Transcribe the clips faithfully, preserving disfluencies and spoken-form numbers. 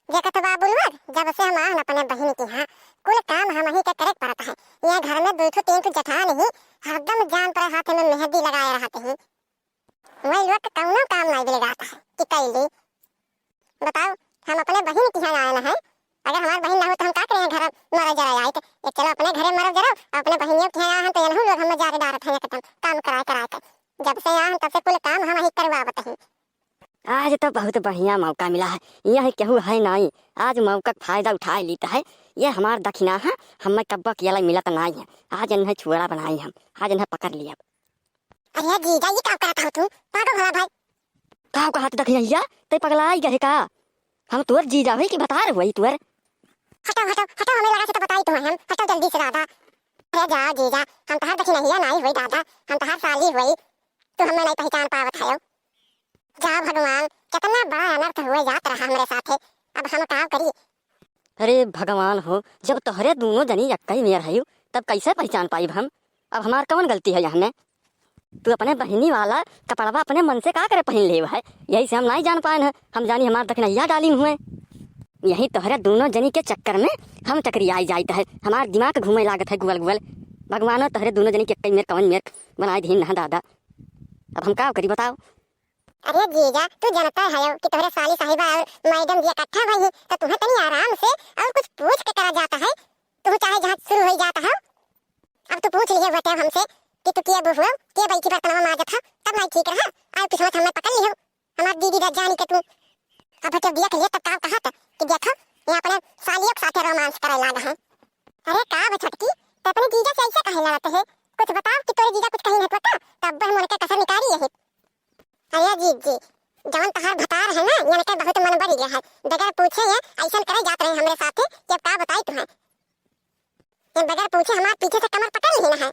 देखत बा बुलवर, जब से हम आहन अपने बहिन के यहाँ, कुल काम हमही के करे के पड़त है। यह घर में दुइ ठो तीन ठो जेठान ही हरदम जान पर हाथ में मेहंदी लगाए रहत ही। वही लोग के कौनो काम नहीं दिले जात है कि कैली। बताओ, हम अपने बहिन के यहाँ आए न है, अगर हमार बहिन ना हो तो हम का करें घर मरे जरा आए? तो एक चलो अपने घरे मरे जरा, अपने बहिनियों के यहाँ आए हैं तो यनहू लोग हमें जारे डारत हैं एकदम काम कराए कराए के। जब से आए हैं तब से कुल काम हमही करवावत ही। आज तो बहुत बढ़िया मौका मिला है, यहाँ केहू है नाई, आज मौका के फायदा उठाए लीत है। ये हमार दखिनाहा, हमें कब्बो के अलाइ मिलत नाई है। आज इन्हें छुअड़ा बनाई हम, आज इन्हें पकड़ लिया। अरे जीजा, ये का करत हो तू? पागल भला भाई। का कहत दखिनैया, ते पगलाई गए का? हम तोर जीजा हुई कि भतार हुई तोर? हटो, हटो, हटो, हमें लगा से तो बताई तो हम। हटो जल्दी से दादा। अरे जाओ जीजा, हम तोहार दखिनैया नाई हुई दादा, हम तोहार साली हुई। तू हमें नहीं पहचान पावत है। जा भगवान, कितना बड़ा अनर्थ हुए जात रहा हमरे साथे। अब हम का करी? अरे भगवान हो, जब तोहरे दोनों जनी एक्कई मेर हयू, तब कैसे पहचान पाइब हम? अब हमार कौन गलती है यहाँ में? तू अपने बहिनी वाला कपड़वा अपने मन से का करे पहन लेव है, यही से हम नाई जान पाएन है। हम जानी हमार दखिनैया डालिन हुए। यही तोहरे दोनों जनी के चक्कर में हम चकरियाई जाइत है, हमार दिमाग घूमे लागत है गुवल गुवल। भगवानो तोहरे दोनों जनी के एक्कई मेर कौन मेर बनाए दीन ना दादा। अब हम का करी बताओ? अरे जीजा, तू जानता है कि तोहरे साली साहिबा और मैडम जी इकट्ठा भई हैं, तो तुम्हें तनी आराम से और कुछ पूछ के करा जाता है। तू चाहे जहाँ शुरू हो जाता है, अब तू पूछ लिए हुए हमसे कि तू के बहू हो, के बैठी बर्तनवा माजत है, तब नहीं ठीक रहा। और किस्मत हमें पकड़ ली हो, हमार दीदी रह जानी के तू। अब तो देख लिए तब का कहत कि देखो, ये अपने सालियों के साथे रोमांस करे लागा है। अरे का बा छोटकी, तो अपने जीजा से ऐसे काहे लड़त है? कुछ बताओ कि तोरे जीजा कुछ कहीं नहीं पता, तब हम उनके कसर निकाली यही। अरे जीजी, जवन तहार भतार है ना, इनके बहुत मन बढ़ गया है। बगैर पूछे ये ऐसन करे जात रहे हमरे साथे कि अब का बताई तुम्हें। ये बगैर पूछे हमार पीछे से कमर पकड़ ली ना है।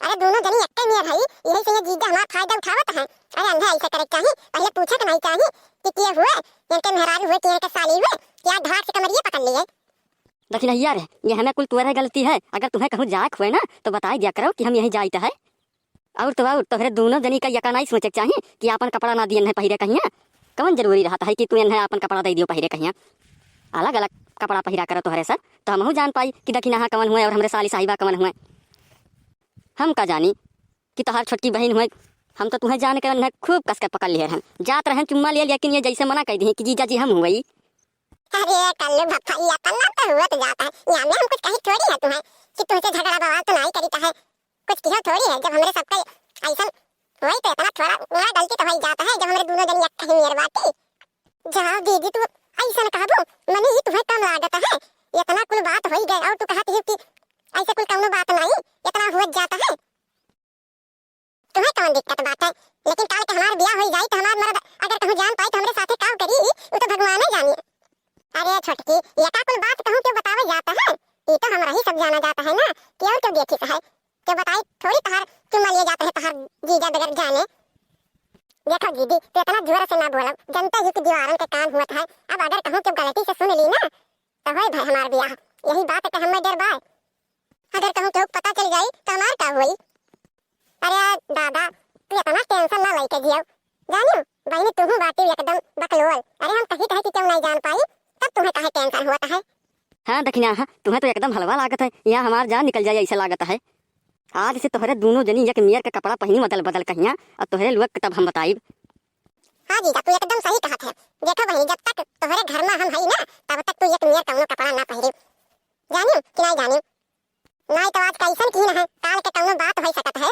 अरे दोनों जनी एक्के नियर है, यही से ये जीजा हमार फायदा उठावत है। अरे अंधे ऐसे करे के चाही, पहले पूछे के नहीं चाही कि के हुए, इनके मेहरारू हुए कि इनके साली हुए, कि आज धार से कमरिए पकड़ लिए। दखिनैया रे, ये हमें कुल तुअरे गलती है। अगर तुम्हें कहूँ जाए के हुए ना, तो बताई दिया करो कि हम यहीं जाइत है। और तो और, तोहरे दोनों जनी का यका नाई सोचे के चाही कि आपन कपड़ा ना दियन है पहिरे कहिया। कौन जरूरी रहता है कि तू इन्हें आपन कपड़ा दे दियो पहिरे कहिया? अलग अलग कपड़ा पहिरा करो तोहरे सब, तो हमहू जान पाई कि दखिनहा कौन हुए और हमरे साली साहिबा कौन हुए। हम का जानी कि तोहार छोटकी बहिन हुए, हम तो तुम्हें जान के उन्हें खूब कस के पकड़ लिए रहन, जात रहन चुम्मा लिए, लेकिन ये जैसे मना कर दी कि जीजा जी हम हुए। अरे कल्लू भप्पा, ये इतना तो हुआ तो जाता है, यहाँ में हम कुछ कही थोड़ी है तुम्हें कि तुमसे झगड़ा बवाल तो नहीं करीता है। कुछ किहो थोड़ी है, जब हमरे सबका ऐसन होई तो इतना थोड़ा मोड़ा गलती तो होई जाता है, जब हमरे दोनों जनी एक कहीं मेर बाटी। जाओ दीदी, तू ऐसन कहबो, मने ई तुम्हें कम लागत है, इतना कुल बात होई गए और तू कहत हो कि ऐसे कुल कौनो बात नहीं, इतना हो जाता है। तुम्हें कौन दिक्कत बात है, लेकिन काल के हमार ब्याह होई जाई तो हमार मर्द अगर कहूँ जान पाई तो हमरे साथे का करी, वो तो भगवान ही जानिए। अरे छोटकी, ये का कुल बात कहूँ क्यों बतावे जाता है, ये तो हमरा ही सब जाना जाता है ना, कि और क्यों देखी है। के बताई थोड़ी तहार चुम्मा लिए जात है तहार जीजा बगैर जाने। देखो दीदी, तू इतना जोर से ना बोलो, जनता ही की दीवारन के कान हुआ है। अब अगर कहूँ के गलती से सुन ली ना, तो होए भाई हमार ब्याह। यही बात के हमें डर बाय। अगर कहूँ के पता चल जाई तो हमार का हुई? अरे दादा, तू इतना टेंशन ना लेके जियो। जानियो बहनी, तू बाटी एकदम बकलोल। अरे हम कही कहे कि क्यों नहीं जान पाई, तब तुम्हें काहे टेंशन होता है? हाँ दखिनहा, तुम्हें तो एकदम हलवा लागत है, यहाँ हमार जान निकल जाए ऐसा लागत है। आज से तोहरे दोनों जनी एक मेर के कपड़ा पहिनी बदल बदल कहिया, और तोहरे लोग के तब हम बताइब। हाँ जीजा, तू एकदम सही कहत है। देखो बहनी, जब तक तोहरे घर में हम हई ना, तब तक तू एक मेर कौनो कपड़ा ना पहिरी। जानियो कि नहीं जानियो? नहीं तो आज कैसन की ना है, काल के कौनो बात हो सकत है।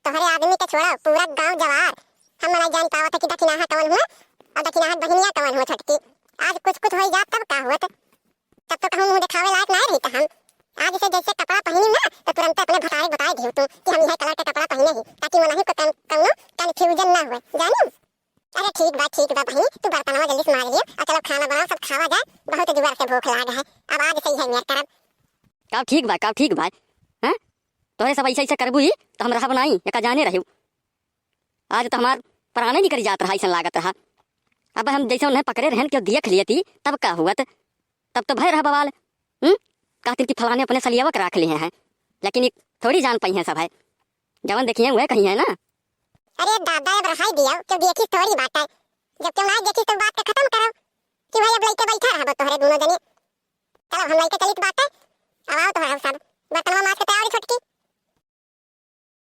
तोहरे आदमी के छोड़ा, पूरा गांव जवार हम नहीं जान पावत है कि दखिनहा कौन हुआ और दखिनहा बहनिया कौन हुआ छोटकी। आज कुछ कुछ हो जात तब का हुआ? तब तो कहूँ मुँह दिखावे लायक ना रही हम। आज से जैसे कपड़ा पहनी ना, तो तुरंत अपने भतारे बताए दियो तू कि हम यह कलर का कपड़ा पहने ही, ताकि वो नहीं को कन-, कौनो कन्फ्यूजन ना हुए, जानी? अरे ठीक बा, ठीक बा बहनी, तू बर्तनवा जल्दी से मार लियो और चलो खाना बनाओ, सब खावा जाए, बहुत जोर से भूख लाग है। अब आज से ही है मेर करब। का ठीक बा, का ठीक बा, हैं? तोहरे सब ऐसे ऐसे करबू ही तो हम रहब नाई, एका जाने रहियो। आज तो हमार प्राणे निकल जात रहा, ऐसा लागत रहा। अब हम जैसे उन्हें पकड़े रहन, क्यों देख लिए थी, तब का हुआ? तब तो भय रहा बवाल। हम्म? कहती कि फलाने अपने सलियावा के रख लिए हैं, लेकिन ये थोड़ी जान पाई हैं सब है। जवन देखिए वह कही है ना। अरे दादा, अब रहाई दियो, क्यों देखी थोड़ी बात है। जब क्यों ना देखी तो बात के खत्म करो। कि भाई अब लइके बैठा रहबो तोहरे दुनो जनी। चलो हम लइके चलित बाटे, अब आओ तोहरा सब बर्तनवा माज के